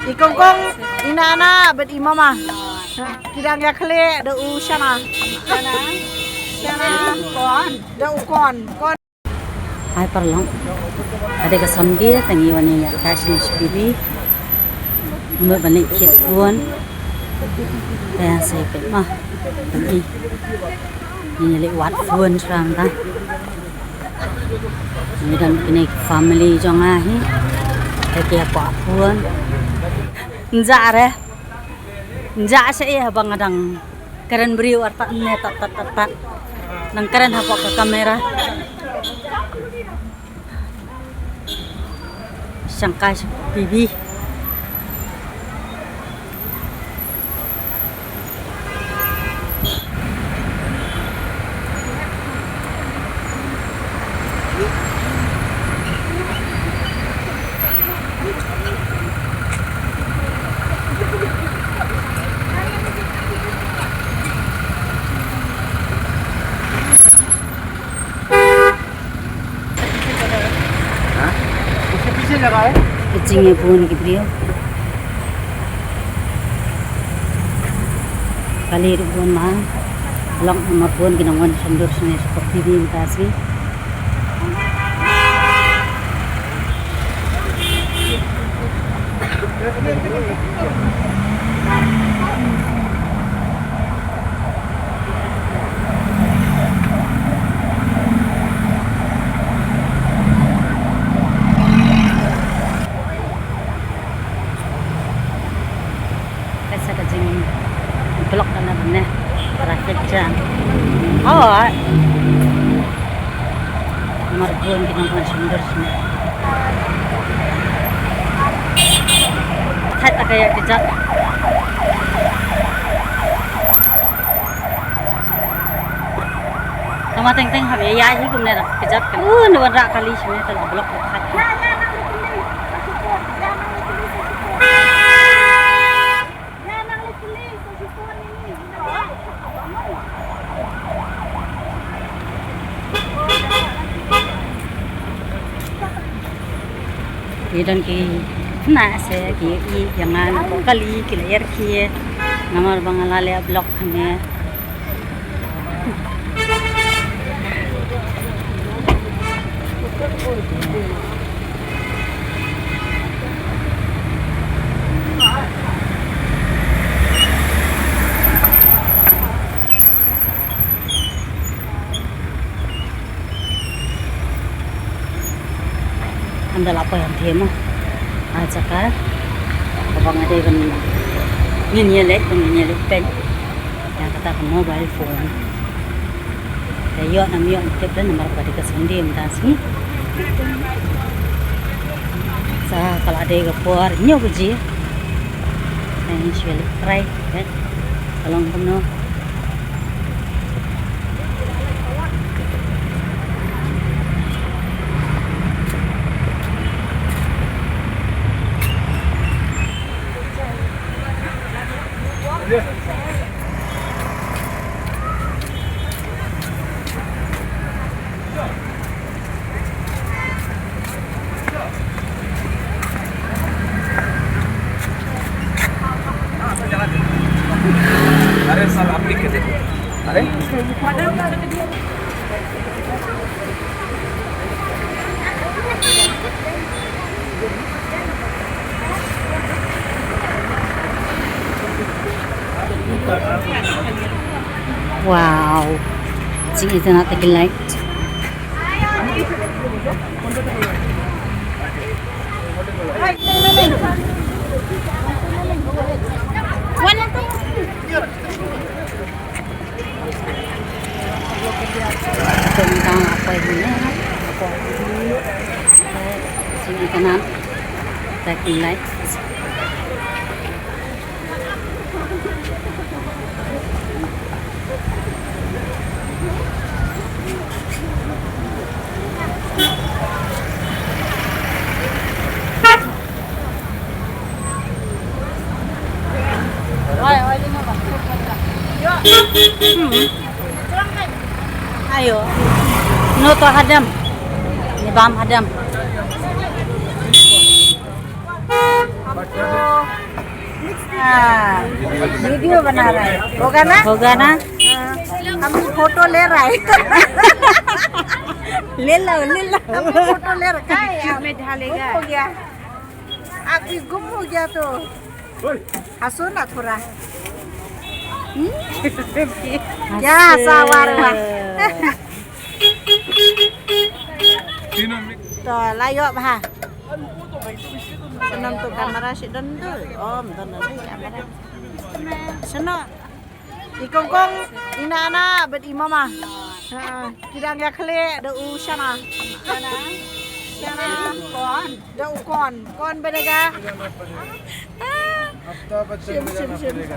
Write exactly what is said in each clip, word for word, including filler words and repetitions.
I kongkong, i nana bad i mama. Ki dang ïakhleh da u Shana. Shana. Shana. Kon. Da u Kon. Kon. Hai paralok. Ka dei ka sawm bnai tang ngi wan ïa ka shnong sha P B. Mut ban leit kit phone. Ka ïa sei peit ma. Ngi leit wad phone shwa mynta. Ngi don kine ki family jong nga hi. Te ki ïa kwah phone. Nja re. Nja sha ïa haba nga dang kren briew artat ne tat tat tat tat. Nang kren hapoh ka kamera. Shangkai sha P B. Ka jingïabun ki briew. Kali ruh bun ma. Long ma bun ki nongwan sha dur shane sha pok T V mynta shi. Ka sa ka jing block na ban ne. Traffic jam. Oh. Mar bun ki nongwan sha dur shane. Thait ta ka ïa ka jat. Tama teng teng hap ïa ïa hi kumne da ka jat ka. Uh, na wan rak kali shane ta la block ka thait. Ki don ki khynnah se ki ïohi ïa nga na ka kali ki la ïarkhie. Namar ba nga la leh vlog hangne. Ynda la poi hangtei mo. Ha jaka kaba nga dei ban ngin ïaleit, ban ngin ïaleit peit ïa kata ka mobile phone. Te ïoh ne ym ïoh tip lei namar ba dei ka Sunday mynta sngi. Sa ka la dei ka por hynñiew baje. Te ngin shu leit try, eh. Ka long kumno. अरे सर, आप लिख के दे। अरे। Wow. Sing ito na tagilay. Hmm. Ayo. No to hadam. Ni bam hadam. हाँ, वीडियो बना रहा है। होगा ना? होगा ना? हाँ, हम फोटो ले रहा है। ले लो, ले लो। हम फोटो ले रखा है यार। में ढालेगा। गुम हो गया। आप भी गुम हो गया तो हंसो ना थोड़ा। हम्म? क्या हंसा हुआ रे वाह? तो लायो भा। Sanam tu kamera si don tu. Om don na kamera. Sano. I kongkong, i nana bad i mama. Ha, ki dang ïa khleh da u Shana. Shana. Shana. Kon. Da u Kon. Kon Banega. Amitabh Bachchan में जाना पड़ेगा।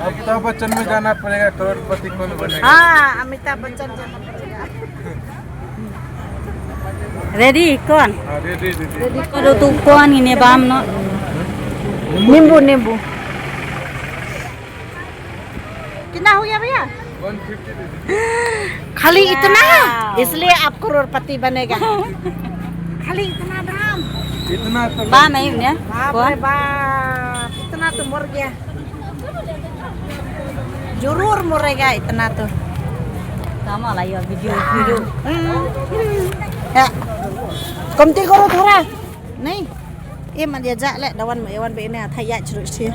अमिताभ बच्चन में जाना पड़ेगा, करोड़पति कौन बनेगा? हाँ, अमिताभ बच्चन जाना पड़ेगा। Ready, Kon? हाँ, ready, ready। Ready, Kon. Ado tu Kon ini bam no. नींबू, नींबू। कितना हो गया भैया? वन फिफ्टी दे दीजिए। खाली इतना? Wow। इसलिए आप करोड़पति बनेगा। खाली इतना दाम। इतना तो bam, eh, ini? बाप रे बाप, इतना तो मर गया। जरूर मरेगा इतना तो। Tama la ïa video, video. हम्म। है। कमती करो थोड़ा। नहीं। Eh, man ïa ja leh, da wan, ïa wan ba ine, tha ïa chru shi.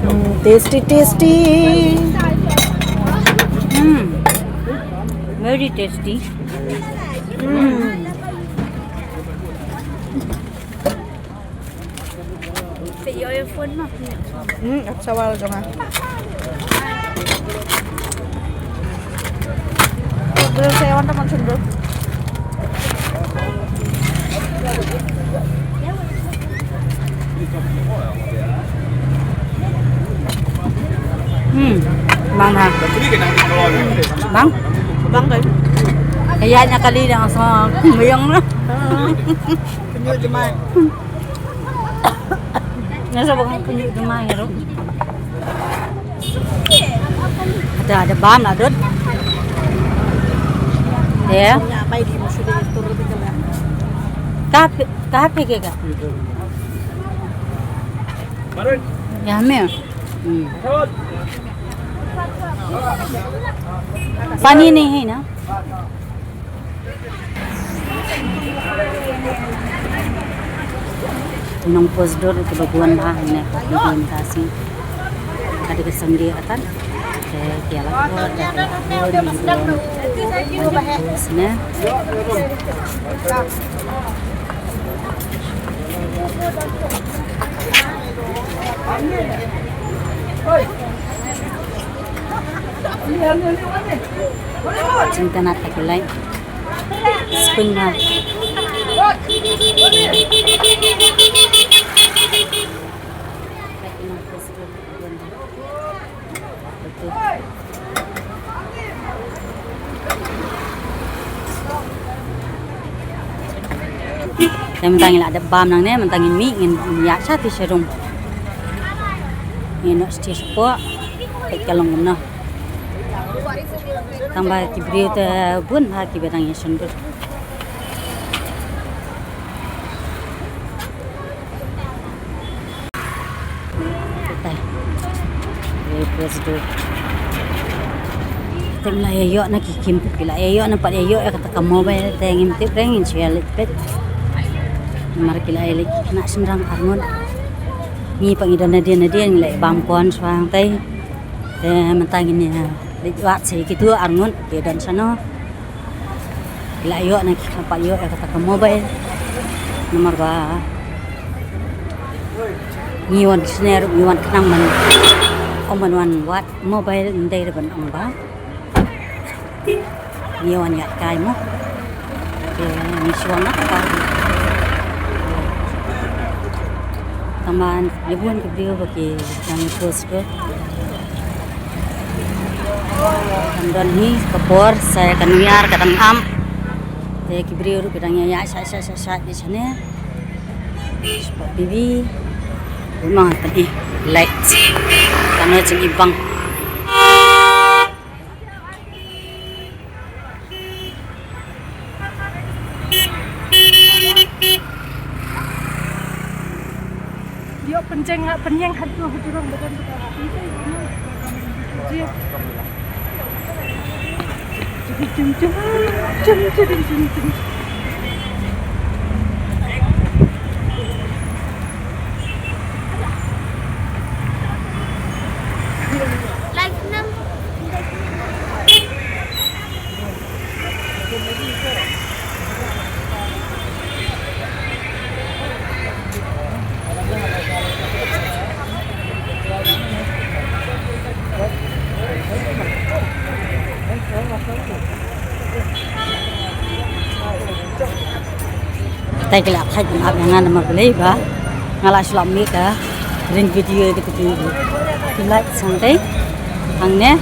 Hmm, tasty, tasty. Hmm. Very tasty. Hmm. Pe ïoh ïa phone ma. Hmm, ap sawal jong nga. Dur sa wan ta man sunduk. Hmm, bang ha. Bang? Bang kai. Kaya nya kali dah sa mayang na. Penyuk jemai. Nga sa bang penyuk jemai ro. Ada, ada bam lah, Dut. Ya. Kape, kape ke ka? Ya, me. Hmm. पानी नहीं है ना? Nong post dur ka ba bun bha ne ka bun ka si. Ka de ka sam de atan. Te ki ala ko, te ki ala ko, ni ko. Post ne. Jingtynat ha ki light. Spring ha. Te mynta ngi la dep bam nangne, mynta ngin mih, ngin ïaid sha ti sha rung. Ngin noh sha ti shapoh. Peit ka long kumno. Tang ba ki briew te bun ha kiba dang ïashon bun. Te. Te press do. Te la ïa ïoh na ki kim, ki la ïa ïoh na pat ïa ïoh ïa kata ka mobile te ngim tip re ngin shu ïa leit peit. Namar ki la ïa leit ki khynnah shynrang arngut. Ngi pat ngi don nadien nadien ngi la ïa bam corn shuwa hangtei. Te mynta ngin ïa leit wad sha kito arngut ki don shano. Ki la ïoh na ki khlem pat ïoh ïa kata ka mobile. Namar ba ngi wan sner ngi wan khnang ban ong ban wan wad mobile, ym dei ban ong ba ngi wan ïaid kai mo. Te ngi shu wan na kata. Tangba ïa bun ki briew ba ki dang post ko. Kan don hi ka por sa ka nwiar ka dang am. Te ki briew ruh ki dang ïa ïa sha sha sha sha di shane. Spot T V. Bun ma tadi light. Kan jingibang. Pynjeng, pynjeng haduh, haduh rong badan. Te ki la phai ban ap ïa nga namar balei ba nga la shu lap mih ka ring video ïa kito ki, ki light sangtai hangne.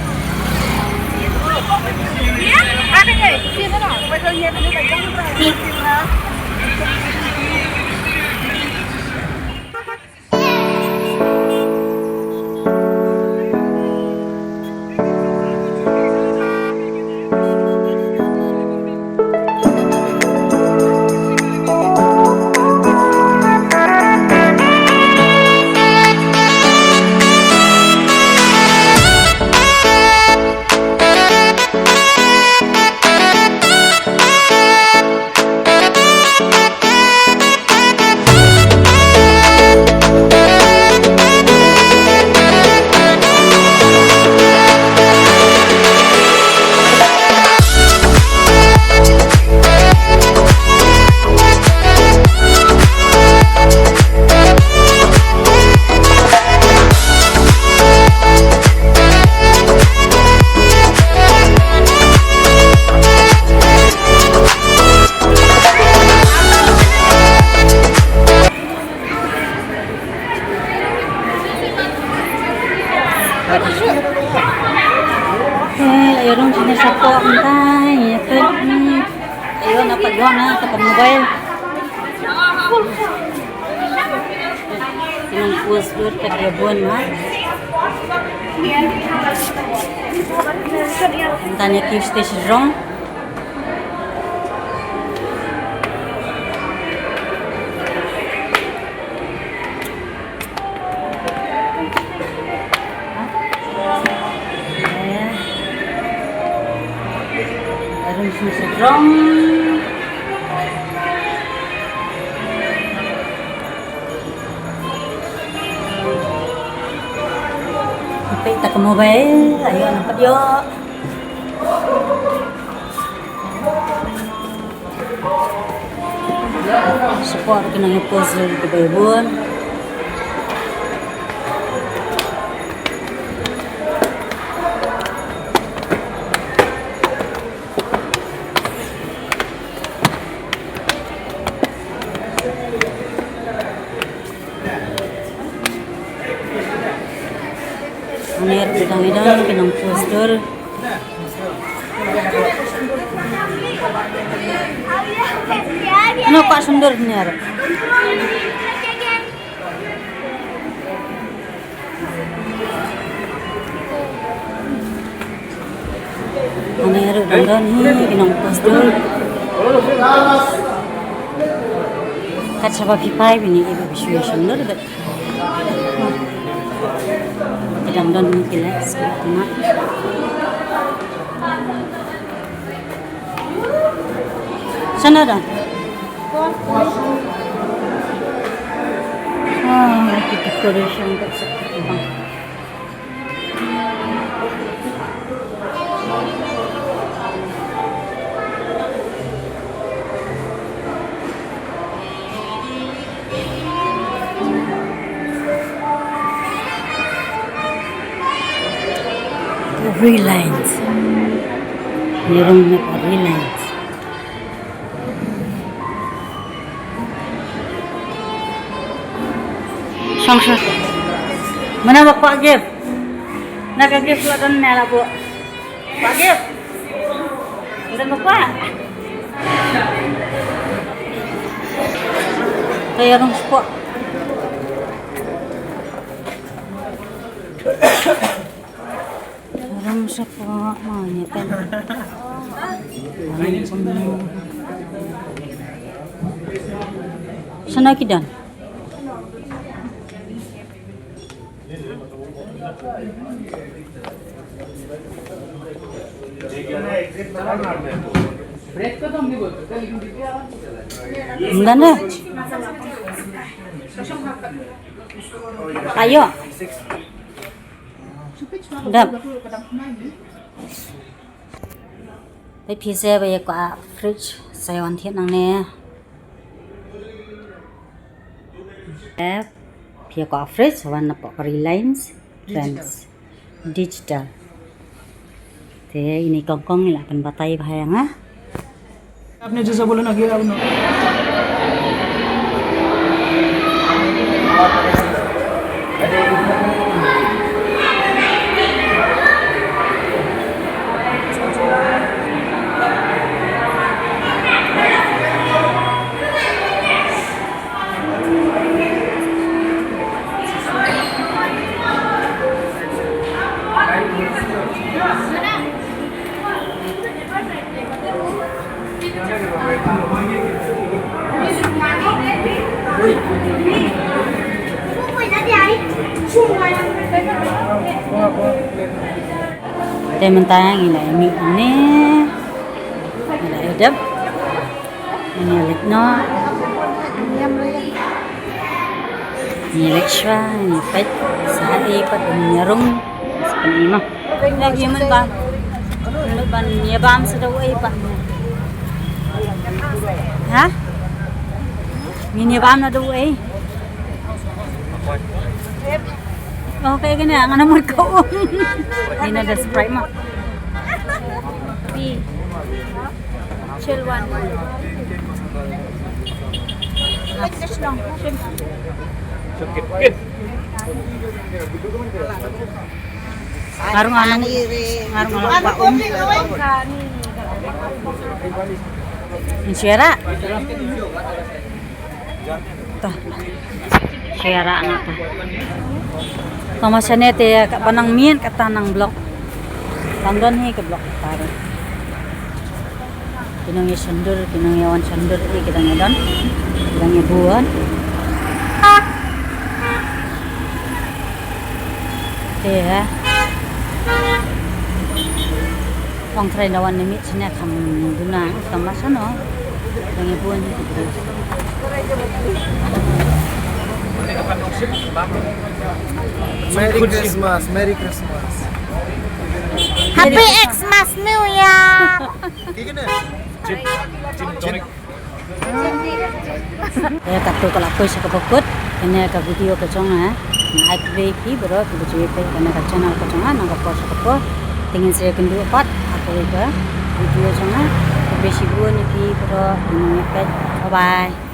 Eh, ayo dong sini sako entah, ya kan. Hmm. Ayo, napa jual na, kata mobile. Nang pus dut kat dia bun, ha. Entah ni kif stage rong. Arum sini setrong. Peit ta ka mobile, ayo nampak dia. Support kena nge-post lagi ke Bayabun. Aner bidang idang kena nge-post dur. Ano ka sundar ni aro? Ani aro dang don hi ki nong pastor. Kat saba ki pai bini ibu bisu ya sundar bet. Kadang don ni kila sikit cuma. Sana dah. Ah, lagi decoration kat situ. Reliance. Ni rong ni Reliance. Song song. Mana ba kwah gift? Na ka gift la don ne la bu. Kwah gift? Don ba kwah? Kaya rong spot. Ram sapa ma ni kan. Sana ki don. Nana. Ayo. Dap. Te phi sa ba ïa kwah fridge sa wan thied nangne. Te phi ïa kwah fridge wan na pok Reliance Trends Digital. Te ini kong kong ngi la pynbatai bha ïa nga. आपने जैसा बोला ना कि आप ना। Te mynta ngi la ïa mih ne, ngi la ïa dep. Ngi leit noh. Ngi leit shuwa, ngi peit sa ei pat ban ïa rung. Sa pyn-i noh. Ngi ïa mih ba. Ban ïa bam sa da u ei pat. Ha? Ngi ïa bam na da u ei. Okay, kane nga na mut ka um. Ni na da Sprite mo. Pi. Chill one. Ngarung ngarung ngarung ngarung ba um. Insya Allah. Tah. Share na tah. Tang ma shane te ka ba nang miet kata nang block. Tang don hi ka block kata. Ki nong ïa shandur, ki nong ïa wan shandur, eh, ki dang ïa don. Ki dang ïa bun. Te ha. Ong trai na wan ni mit sini kam duna kam masa no. Yang ibu ni. Merry Christmas, Merry Christmas. Happy Xmas New Year. Kikene? Jin, jin tonic. Eh, katto ka la poi sha kaba kut, kane ka video ka jong nga, nga ai khublei ïa phi baroh kiba ju ïa peit kane ka channel ka jong nga, na ka por sha ka por, te ngin sa ïakynduh pat ha kawei ka video jong nga, khublei shibun ïa phi baroh, bye bye.